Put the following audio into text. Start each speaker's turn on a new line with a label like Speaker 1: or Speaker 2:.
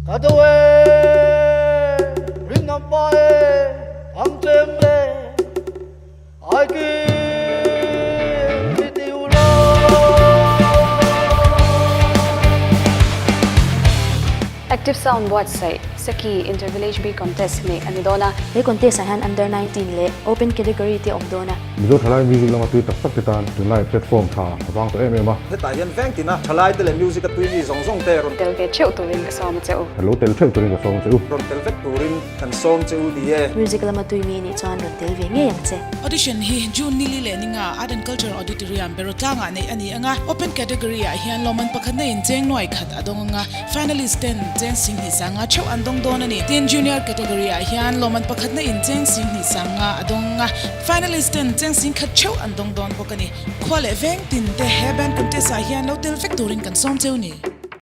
Speaker 1: Ka do e, rinam pa e, ang chem e, ai ki ti u lo.
Speaker 2: Active Sound buatsaih Seki Inter Village Bee Contest neih a ni dawn a.
Speaker 3: He contest ah hian Under 19 leh Open category te a awm dawn a.
Speaker 4: Mizo thalai music lama tui tak tak te tan tunlai platform tha a vang tawh em em a.
Speaker 5: Hetah hian veng tina thalai te leh music a tui mi zawng zawng te rawn.
Speaker 2: Tel ve theuh turin ka sawm a che u.
Speaker 4: Lo tel theuh turin ka sawm a che u.
Speaker 5: Rawn tel vek turin kan sawm che u ni e.
Speaker 3: Music lama tui mi nih chuan rawn tel ve ngei ang che.
Speaker 6: Audition hi June nili leh ninga Art and Culture Auditorium Berotlang ah neih a ni ang a, Open category ah hian lawmman pakhat na incheng nuai khat a dawng ang a. Finalist ten cheng 20 sanga theuh an dawng dawn a ni. Tin, Junior category ah hian lawmman pakhatna in cheng 20 sanga a dawng a, finalist ten cheng 10,000 theuh an dawng dawn bawk a ni. Khua leh veng tin te he band contest ah hian lo tel vek turin kan sawm cheu ni.